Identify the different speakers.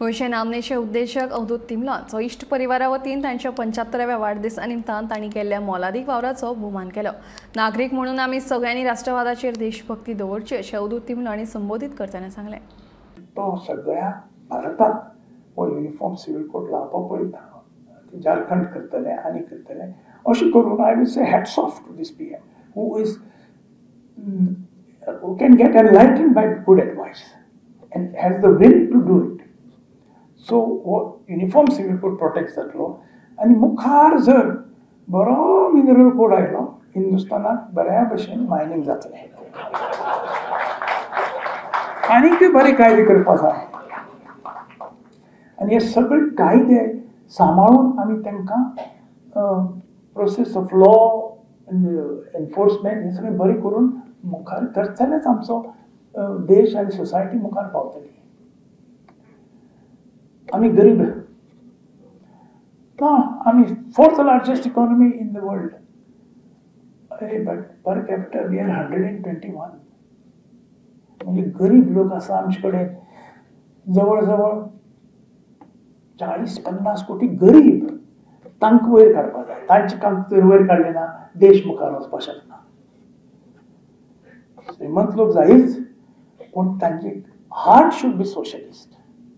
Speaker 1: गोंयचे नामनेचे उद्देजक अवधूत तिमलो इश्ट परिवारा वतीन तांच्या 75व्या वाडदिसा निमतान तांणी केल्ल्या मोलादीक वावराचो भोवमान केलो. नागरीक म्हणून आमी सगळ्यांनी राष्ट्रवादाचेर देशभक्ती दवरची अशें अवधूत तिमलो हांणी संबोधीत करतना सांगलें.
Speaker 2: तो सगळ्या भारताक हो युनिफॉर्म सिव्हिल कोड लावपाक पळयता, झारखंड करतले आनी करतले अशें करून I will say hats off to this PM who is who can get enlightened by good advice and has the will to do it. So हो युनिफॉर्म सिव्हिल कोड प्रोटेक्ट जातलो आनी मुखार जर बरो मिनरल कोड आयलो हिंदुस्तानाक बऱ्या भशेन mining जातलें आनीकय बरे कायदे करपा जाय आनी हे सगळे कायदे सांबाळून आमी तांकां प्रोसेस ऑफ लॉ एनफोर्समेंट हें सगळें बरें करून मुखार तर जाल्यारच आमचो देश आनी सोसायटी मुखार पावतली. आमी गरीब ना, आमी 4th largest economy in the world. अरे but per capita we are 121. म्हणजे गरीब लोक आसा आमचे कडेन जवळ जवळ 40-50 कोटी गरीब. तांकां वयर काडपाक जाय, तांचे काम जर वयर काडलें ना देश मुखार वचपाक शकना. श्रीमंत लोक जायच पूण तांचे हार्ट should be socialist.